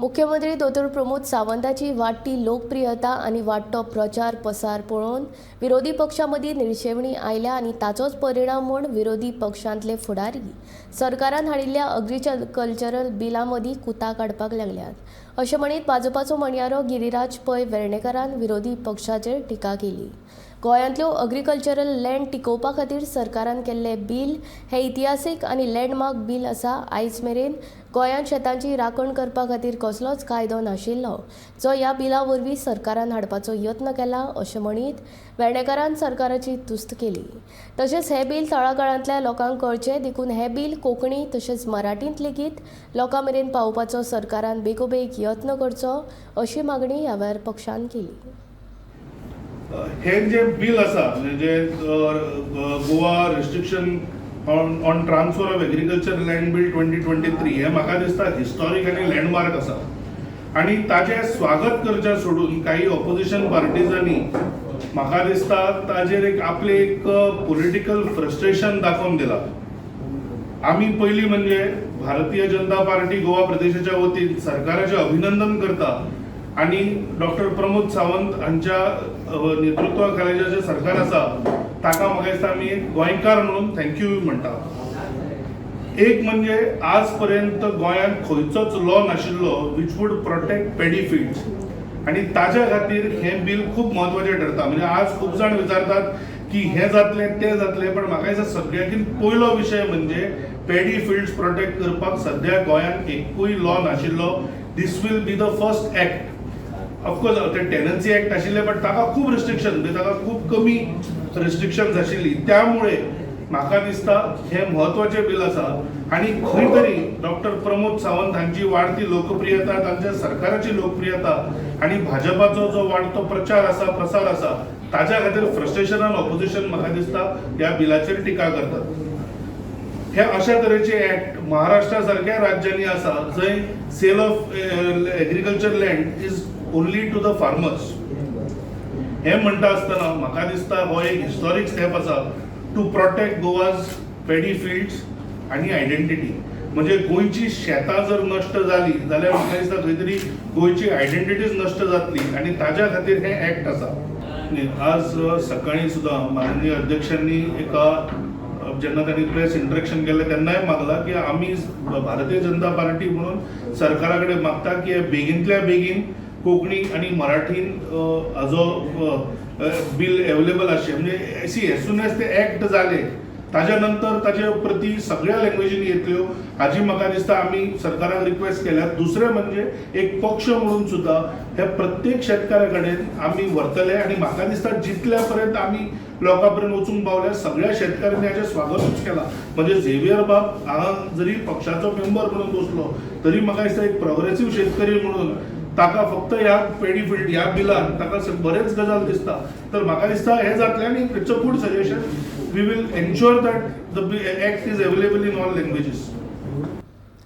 मुख्यमंत्री दोतोर प्रमोद सावंताची वाडटी लोकप्रियता आनी वाडटो प्रचार प्रसार पळोवन विरोधी पक्षां मदीं निर्शेवणी आयल्या आनी ताचोच परिणाम म्हूण विरोधी पक्षांतले फुडारी सरकारान हाडिल्ल्या अग्रीकल्चरल बिलां मदीं कुतां काडपाक लागल्यात, अशें म्हणीत भाजपाचो म्हणयारो गिरीराज पै वेर्णेकारान विरोधी पक्षाचेर टिका केली. गोंयांतल्यो अग्रीकल्चरल लँड टिकोवपा खातीर सरकारान केल्लें बील हें इतिहासीक आनी लँडमार्क बील आसा. आयज मेरेन गोंयांत शेतांची राखण करपा खातीर कसलोच कायदो नाशिल्लो, जो ह्या बिला वरवीं सरकारान हाडपाचो यत्न केला, अशें म्हणीत वेर्णेकारान सरकाराची तुस्त केली. तशेंच हें बील तळागाळांतल्या लोकांक कळचें देखून हें बील कोंकणी तशेंच मराठींत लेगीत लोकां मेरेन पावोवपाचो सरकारान बेगोबेग यत्न करचो, अशी मागणी ह्या वेळार पक्षान केली. हे जे बिल आसा, म्हणजे Goa Restriction on Transfer of Agriculture Land Bill 2023, हे म्हाका दिसता हिस्टॉरीक आनी लँडमार्क आसा आनी ताचें स्वागत करचें सोडून काही ऑपोजिशन पार्टीजांनी म्हाका दिसता ताजेर एक आपलें एक पॉलिटिकल फ्रस्ट्रेशन दाखोवन दिलां. आमी पयलीं म्हणजे भारतीय जनता पार्टी गोवा प्रदेशाच्या वतीन सरकाराचें अभिनंदन करता आनी डॉक्टर प्रमोद सावंत हांच्या नेतृत्वा खाला जें सरकार आसा ताका म्हाका दिसता आमी एक गोंयकार म्हणून thank you म्हणटा. एक म्हणजे आज पर्यंत गोंयांत खंयचोच लॉ नाशिल्लो which would protect paddy fields आनी ताज्या खातीर हें बील खूब म्हत्वाचें ठरता. म्हणजे आज खूब जाण विचारतात की हें जातलें, तें जातलें, पण म्हाका दिसता सगळ्यांकीन पयलो विशय म्हणजे पॅडी फिल्ड्स प्रोटेक्ट करपाक सद्या गोंयांत एकूय लॉ नाशिल्लो. This will be the first act. Of course ते टेनन्सी एक्ट आशिल्ले, बट ताका खूब रिस्ट्रिक्शन, म्हणजे ताका खूब कमी रिस्ट्रिक्शन्स आशिल्ली. त्यामुळे म्हाका दिसता हें म्हत्वाचें बील आसा आनी खंय तरी डॉक्टर प्रमोद सावंत हांची वाडती लोकप्रियता, तांच्या सरकाराची लोकप्रियता आनी भाजपाचो जो वाडतो प्रचार आसा, प्रसार आसा, ताच्या खातीर फ्रस्ट्रेशनान ऑपोजिशन म्हाका दिसता ह्या बिलाचेर टिका करतात. हे अशा तरेचे ऍक्ट महाराष्ट्रा सारख्या राज्यांनी आसा, जंय sale of agriculture land is only to the farmers. हे म्हणटा आसतना म्हाका दिसता हो एक हिस्टॉरीक स्टेप आसा to protect Goa's paddy fields आनी आयडेंटिटी. म्हणजे गोंयची शेतां जर नश्ट जाली जाल्यार म्हाका दिसता खंय तरी गोंयची आयडेंटिटीच नश्ट जातली आनी ताज्या खातीर हें एक्ट आसा. न्ही, आज सकाळी सुद्दां माननीय अध्यक्षांनी एका जेन्ना तांणी प्रेस इंटरेक्शन केलें तेन्नाय मागलां की आमी भारतीय जनता पार्टी म्हणून सरकारा कडेन मागता की हे बेगीनतल्या बेगीन कोंकणी आनी मराठीन हाजो बील एवेलेबल आसचें. म्हणजे सी, एज सून एज ते एक्ट जाले, ताज्या नंतर ताजे प्रती सगळ्या लँग्वेजींनी येतल्यो, हाजी म्हाका दिसता आमी सरकाराक रिक्वेस्ट केल्या. दुसरें म्हणजे एक पक्ष म्हणून सुद्दां हे प्रत्येक शेतकाऱ्या कडेन आमी व्हरतले आनी म्हाका दिसता जितल्या पर्यंत आमी लोकां पर्यंत वचूंक पावल्या, सगळ्या शेतकाऱ्यांनी हाचें स्वागतूच केलां. म्हणजे झेवियर बाब हांगा जरी पक्षाचो मेंबर म्हणून बसलो तरी म्हाका दिसता एक प्रोग्रेसीव शेतकरी म्हणून ताका फक्त ह्या पेडी फिल्ड ह्या बिलान ताका बरेच गजाल दिसता. तर म्हाका दिसता हें जातलें आनी it's a good suggestion. We will ensure that the act is available in all languages.